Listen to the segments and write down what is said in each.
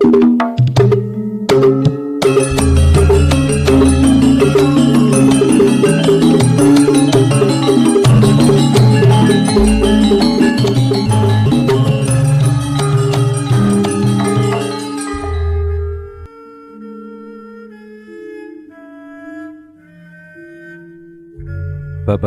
Bapak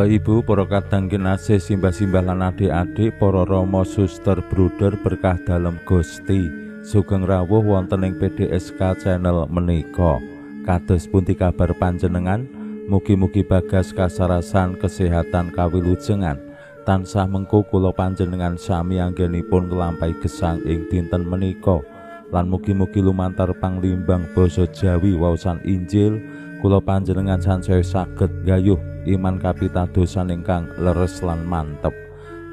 Ibu, para kadang kinasih, simbah-simbah lan adik-adik, para rama, suster, bruder berkah dalem Gusti. Sugeng rawuh wonten ing PDSK channel menika. Kados pundi kabar panjenengan? Mugi-mugi bagas kasarasan kesehatan kawilujengan. Tansah mengko kula panjenengan sami anggenipun nglampahi gesang ing dinten menika. Lan mugi-mugi lumantar panglimbang basa Jawi waosan Injil kula panjenengan sansaya saged gayuh iman kapitadosan ingkang leres lan mantep.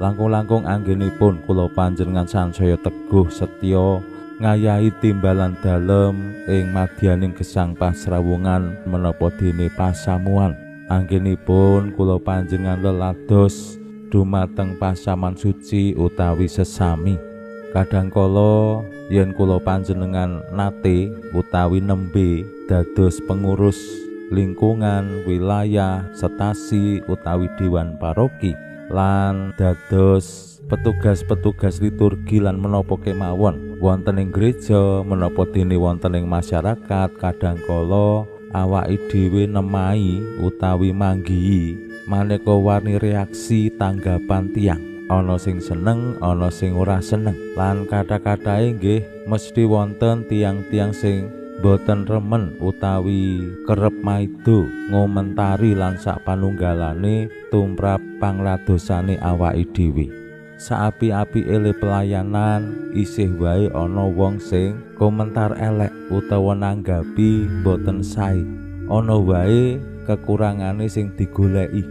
Langkung-langkung anggenipun kula panjenengan sansaya teguh setya ngayahi timbalan dalem ing madyaning gesang pasrawungan menapa dene pasamuan. Anggenipun kula panjenengan lelados dumateng pasaman suci utawi sesami. Kadangkala yen kula panjenengan nate utawi nembe dados pengurus lingkungan, wilayah, stasi utawi dewan paroki lan dados petugas-petugas liturgi lan menapa kemawon wonten ing gereja menapa dene wonten ing masyarakat, kadangkala awake dhewe nemahi utawi manggihi maneka warni reaksi tanggapan tiyang. Ana sing seneng, ana sing ora seneng, lan kata-katae nggih mesti wonten tiyang-tiyang sing boten remen utawi kerep maido ngomentari lan sak panunggalane tumrap pangladosane awake dhewe. Saapi-apike le pelayanan isih wae ana wong sing komentar elek utawa nanggapi boten sae. Ana wae kekurangane sing digoleki.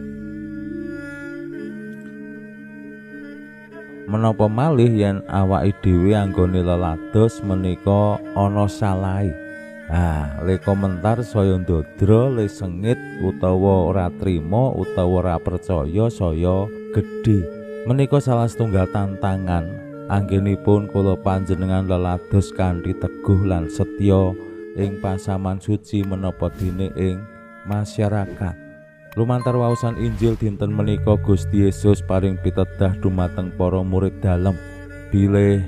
Menapa malih yen awake dhewe anggone lelados menika ana salahe. Ah, le komentar saya ndodro, le sengit utawa ora trima utawa ora percaya saya gedhe. Menika salah setunggal tantangan anggenipun kula panjenengan lelados kanthi teguh lan setya ing pasaman suci menapa dene ing masyarakat. Lumantar waosan Injil dinten menika Gusti Yesus paring pitedah dumateng para murid dalem bilih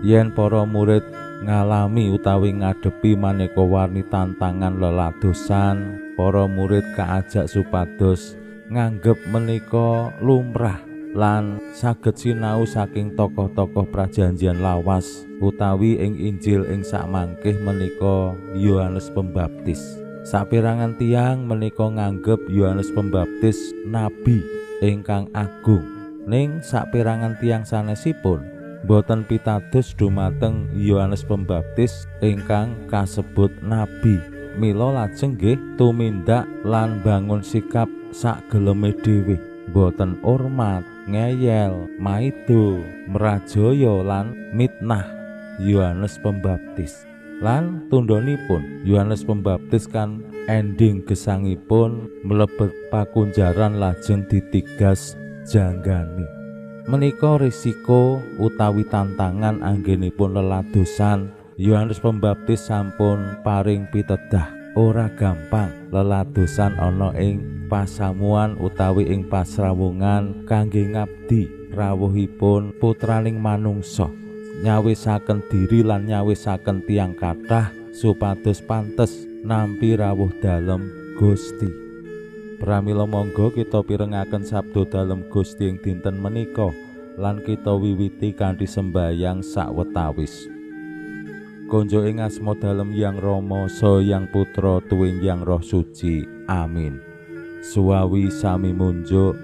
yen para murid ngalami utawi ngadepi maneka warni tantangan leladosan, para murid kaajak supados nganggep menika lumrah lan saged sinau saking tokoh-tokoh prajanjian lawas utawi ing Injil ing sakmangkih menika Yohanes Pembaptis. Saperangan tiyang menika nganggep Yohanes Pembaptis nabi ingkang agung, ning saperangan tiyang sanesipun boten pitados dumateng Yohanes Pembaptis ingkang kasebut nabi. Mila lajeng nggih tumindak lan bangun sikap sageleme dhewe, boten hormat, ngeyel, maido, mrajaya lan mitnah Yohanes Pembaptis. Lan tundhonipun Yohanes Pembaptis kan ending gesangipun mlebet pakunjaran lajeng ditigas janggani. Menika risiko utawi tantangan anggenipun leladosan. Yohanes Pembaptis sampun paring pitedah ora gampang leladosan ana ing pasamuan utawi ing pasrawungan kangge ngabdi rawuhipun putraning manungsa, nyawisaken diri lan nyawisaken tiyang kathah supados pantes nampi rawuh dalem Gusti. Pramila monggo kita pirengaken sabda dalem Gusti ing dinten menika lan kita wiwiti kanthi sembayang sawetawis. Konjo ing asma dalem Yang Rama, Saha Yang Putra, tuwin Yang Roh Suci. Amin. Suwawi sami munjuk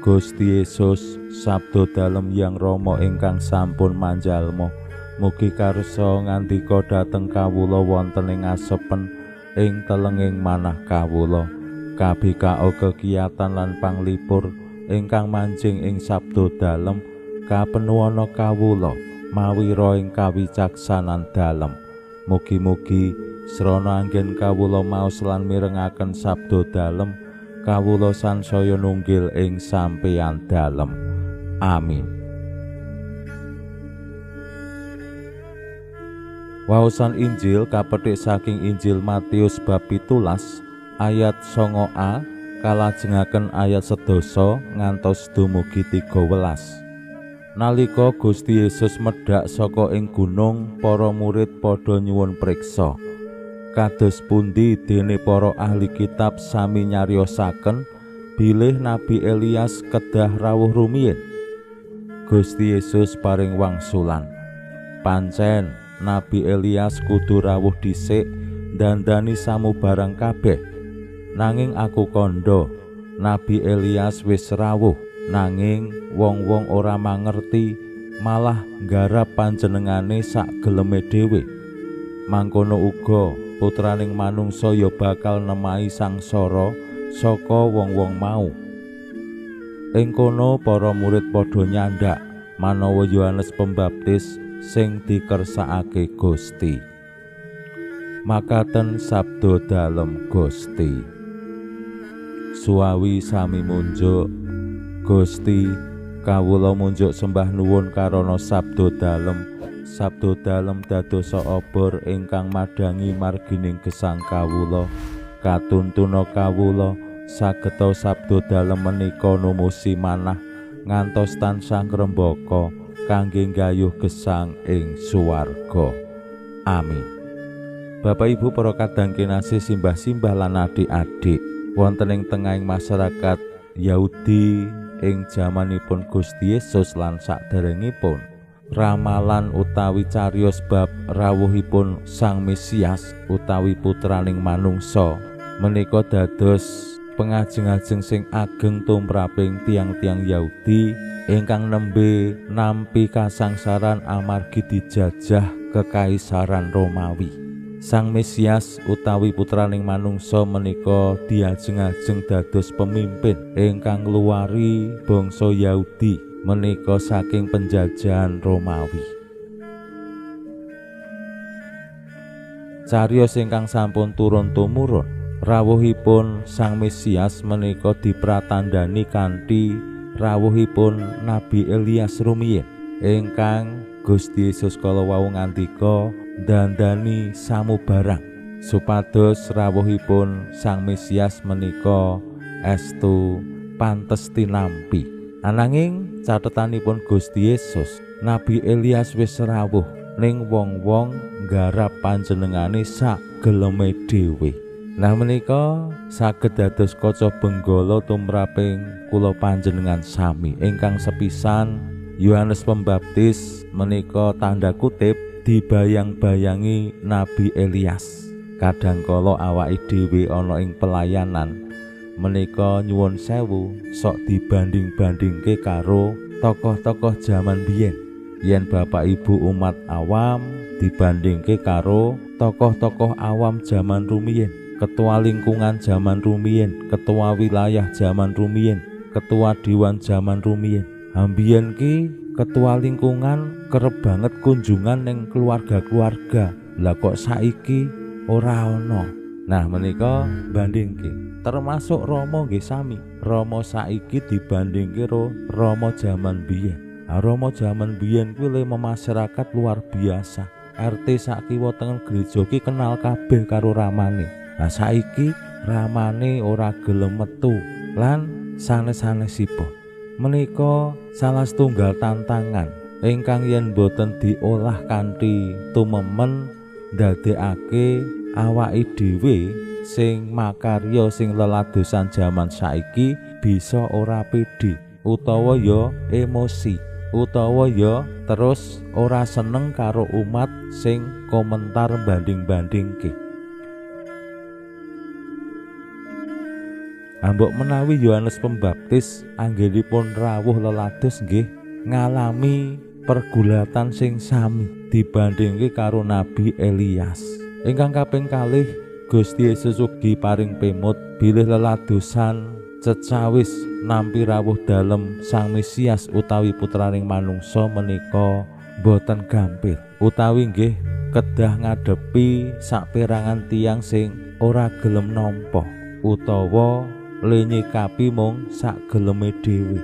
Gusti Yesus, sabda dalem Yang Rama ingkang sampun manjalma, mugi karsa ngandika dhateng kawula wonten ing asepen ing telenging manah kawula. Kabikao kekiyatan lan panglipur ingkang manjing ing sabda dalem kapenuwana kawula mawira ing kawicaksanan dalem. Mugi-mugi srana anggen kawula maos lan mirengaken sabda dalem, kawula sansaya nunggil ing sampeyan dalem. Amin. Waosan Injil kapetik saking Injil Matius bab 17 ayat 9a kalajengaken ayat 10 ngantos dumugi 13. Nalika Gusti Yesus medhak saka ing gunung, para murid padha nyuwun priksa. Kados pundi dene para ahli kitab sami nyariosaken bilih Nabi Elias kedah rawuh rumiyin? Gusti Yesus paring wangsulan, pancen Nabi Elias kudu rawuh dhisik dandani samubarang kabeh. Nanging aku kandha, Nabi Elias wis rawuh, nanging wong-wong ora mangerti, malah nggarap panjenengane sak geleme dhewe. Mangkono uga putraning manungsa ya bakal nemahi sangsara saka wong-wong mau. Ing kono para murid padha nyandak manawa Yohanes Pembaptis sing dikersakake Gusti. Makaten sabda dalem Gusti. Suwawi sami munjuk. Gusti, kawula munjuk sembah nuwun karana sabda dalem. Sabda dalem dadosa obor ingkang madhangi margining gesang kawula. Katuntuna kawula sageta sabda dalem menika numusi manah ngantos tansah ngrembaka kangge nggayuh gesang ing suwarga. Amin. Bapak Ibu para kadang kinasih, simbah-simbah lan adik-adik, wonten ing tengahing masyarakat Yahudi ing jamanipun Gusti Yesus lan saderengipun, ramalan utawi cariyos bab rawuhipun Sang Mesias utawi putraning manungsa menika dados pengajeng-ajeng sing ageng tumraping tiang-tiang Yahudi ingkang nembe nampi kasangsaran amargi dijajah kekaisaran Romawi. Sang Mesias utawi putraning manungsa menika diajeng-ajeng dados pemimpin ingkang ngluwari bangsa Yahudi menika saking penjajahan Romawi. Cariyos ingkang sampun turun tumurun, rawuhipun Sang Mesias menika dipratandhani kanthi rawuhipun Nabi Elias rumiyin ingkang Gusti Yesus kala wau ngandika dandani samubarang supados rawuhipun Sang Mesias menika estu pantes tinampi. Ananging catetanipun Gusti Yesus, Nabi Elias wis rawuh ning wong-wong nggarap panjenengane sak geleme dhewe. Nah menika saged dados kaca benggala tumraping kula panjenengan sami. Ingkang sepisan, Yohanes Pembaptis menika tanda kutip dibayang-bayangi Nabi Elias. Kadang kala awake dhewe ana ing pelayanan menika nyuwun sewu sok dibanding-bandingke karo tokoh-tokoh jaman biyen. Yen bapak ibu umat awam dibandingke karo tokoh-tokoh awam jaman rumiyin, ketua lingkungan jaman rumiyin, ketua wilayah jaman rumiyin, ketua dewan jaman rumiyin. Ambiyen ki ketua lingkungan kerep banget kunjungan ning keluarga-keluarga. Lah kok saiki ora ana. Nah menika bandingke. Termasuk Romo nggih sami. Romo saiki dibandingke karo Romo jaman biyen. Nah, Romo jaman biyen kuwi le memasyarakat luar biasa. RT sak kiwa tengen gereja ki kenal kabeh karo ramane. Nah saiki ramane ora gelem metu lan sanes-sanesipun. Menika salah setunggal tantangan ingkang yen boten diolah kanthi tumemen ndadekake awake dhewe sing makarya sing leladosan jaman saiki bisa ora pede utawa ya emosi utawa ya terus ora seneng karo umat sing komentar banding-bandingke. Ambok menawi Yohanes Pembaptis anggenipun rawuh lelados nggih ngalami pergulatan sing sami dibandingke karo Nabi Elias. Ingkang kaping kalih, Gusti Yesus ugi paring pemut bilih leladosan cecawis nampi rawuh dalem Sang Mesias utawi putraning manungsa menika boten gampil utawi nggih kedah ngadepi saperangan tiyang sing ora gelem nampa utawa le nyikapi mung sak geleme dhewe.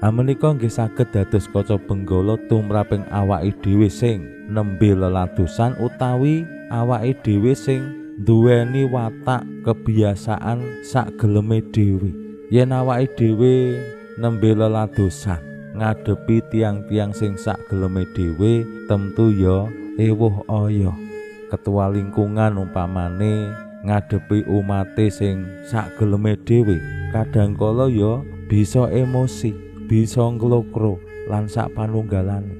Amenika nggih saged dados kaca benggala tumraping awake dhewe sing nembe leladosan utawi awake dhewe sing duweni watak kebiasaan sak geleme dhewe. Yen awake dhewe nembe leladosan ngadepi tiang-tiang sing sak geleme dhewe, tentu ya ewuh aya. Ketua lingkungan umpamane ngadepi umate sing sak geleme dhewe, kadang kala ya bisa emosi, bisa nglokro lan sak panunggalane.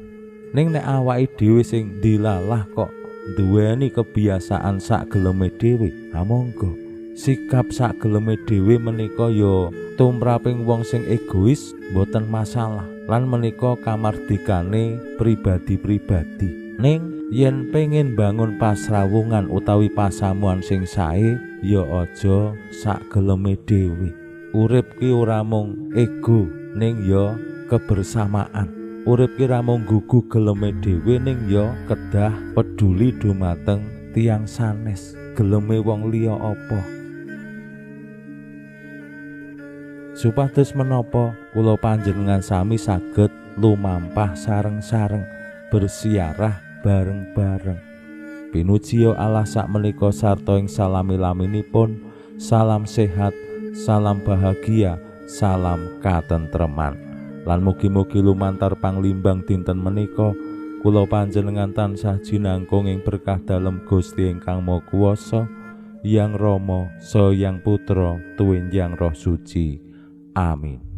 Ning nek awake dhewe sing dilalah kok duweni kebiasaan sak geleme dhewe, ha monggo. Sikap sak geleme dhewe menika ya tumraping wong sing egois mboten masalah, lan menika kamardikane pribadi-pribadi. Ning yen pengen bangun pasrawungan utawi pasamuan sing sae, ya aja sak geleme dhewe. Urip ki ora mung ego, ning ya kebersamaan. Urip ki ora mung gugu geleme dhewe, ning ya kedah peduli dumateng tiyang sanes. Geleme wong liya apa? Supados menapa kula panjenengan sami saged lumampah sareng-sareng, bersiarah bareng-bareng. Pinujiya Allah sakmenika sarta ing salami-laminipun. Salam sehat, salam bahagia, salam katentreman. Lan mugi-mugi lumantar panglimbang dinten menika kula panjenengan tansah jinangkung ing berkah dalem Gusti ingkang Maha Kuwasa, Yang Rama, Sang Yang Putra, tuwin Yang Roh Suci. Amin.